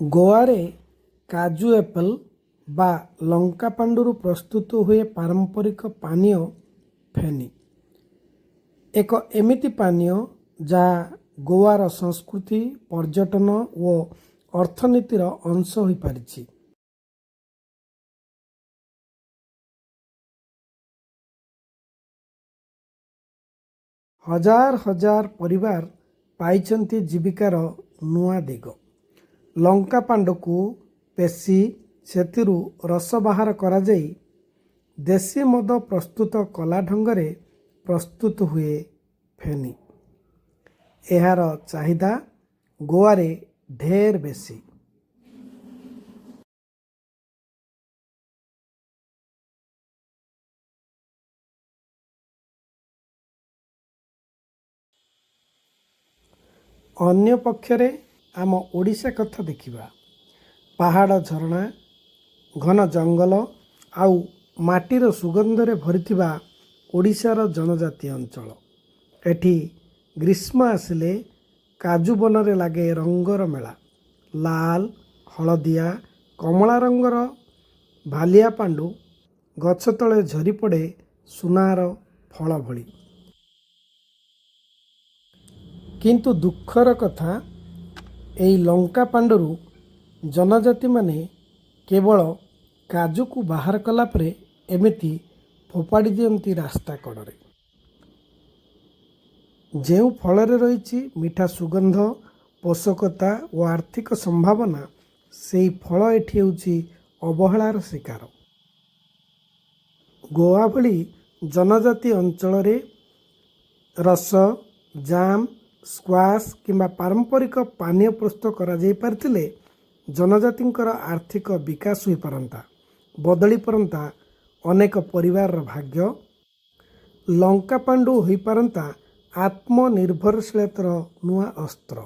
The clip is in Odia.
ଗୋଆରେ କାଜୁ ଆପଲ୍ ବା ଲଙ୍କା ପାଣ୍ଡୁରୁ ପ୍ରସ୍ତୁତ ହୁଏ ପାରମ୍ପରିକ ପାନୀୟ ଫେନି। ଏକ ଏମିତି ପାନୀୟ, ଯାହା ଗୋଆର ସଂସ୍କୃତି, ପର୍ଯ୍ୟଟନ ଓ ଅର୍ଥନୀତିର ଅଂଶ ହୋଇପାରିଛି। ହଜାର ହଜାର ପରିବାର ପାଇଛନ୍ତି ଜୀବିକାର ନୂଆ ଦିଗ। ଲଙ୍କା ପାଣ୍ଡୁକୁ ପେଷି ସେଥିରୁ ରସ ବାହାର କରାଯାଇ ଦେଶୀ ମଦ ପ୍ରସ୍ତୁତ କଲା ଢଙ୍ଗରେ ପ୍ରସ୍ତୁତ ହୁଏ ଫେନି। ଏହାର ଚାହିଦା ଗୋଆରେ ଢେର ବେଶୀ। ଅନ୍ୟପକ୍ଷରେ ଆମ ଓଡ଼ିଶା କଥା ଦେଖିବା। ପାହାଡ଼ ଝରଣା, ଘନ ଜଙ୍ଗଲ ଆଉ ମାଟିର ସୁଗନ୍ଧରେ ଭରିଥିବା ଓଡ଼ିଶାର ଜନଜାତି ଅଞ୍ଚଳ। ଏଠି ଗ୍ରୀଷ୍ମ ଆସିଲେ କାଜୁ ବନରେ ଲାଗେ ରଙ୍ଗର ମେଳା। ଲାଲ, ହଳଦିଆ, କମଳା ରଙ୍ଗର ଭାଲିଆ ପାଣ୍ଡୁ ଗଛ ତଳେ ଝରିପଡ଼େ ସୁନାର ଫଳ ଭଳି। କିନ୍ତୁ ଦୁଃଖର କଥା, ଏଇ ଲଙ୍କା ପାଣ୍ଡୁରୁ ଜନଜାତିମାନେ କେବଳ କାଜୁକୁ ବାହାର କଲା ପରେ ଏମିତି ଫୋପାଡ଼ି ଦିଅନ୍ତି ରାସ୍ତା କଡ଼ରେ। ଯେଉଁ ଫଳରେ ରହିଛି ମିଠା ସୁଗନ୍ଧ, ପୋଷକତା ଓ ଆର୍ଥିକ ସମ୍ଭାବନା, ସେଇ ଫଳ ଏଠି ହେଉଛି ଅବହେଳାର ଶିକାର। ଗୋଆ ଭଳି ଜନଜାତି ଅଞ୍ଚଳରେ ରସ, ଜାମ୍, ସ୍କ୍ୱାସ୍ କିମ୍ବା ପାରମ୍ପରିକ ପାନୀୟ ପ୍ରସ୍ତୁତ କରାଯାଇପାରିଥିଲେ ଜନଜାତିଙ୍କର ଆର୍ଥିକ ବିକାଶ ହୋଇପାରନ୍ତା, ବଦଳିପାରନ୍ତା ଅନେକ ପରିବାରର ଭାଗ୍ୟ। ଲଙ୍କା ପାଣ୍ଡୁ ହୋଇପାରନ୍ତା ଆତ୍ମନିର୍ଭରଶୀଳତାର ନୂଆ ଅସ୍ତ୍ର।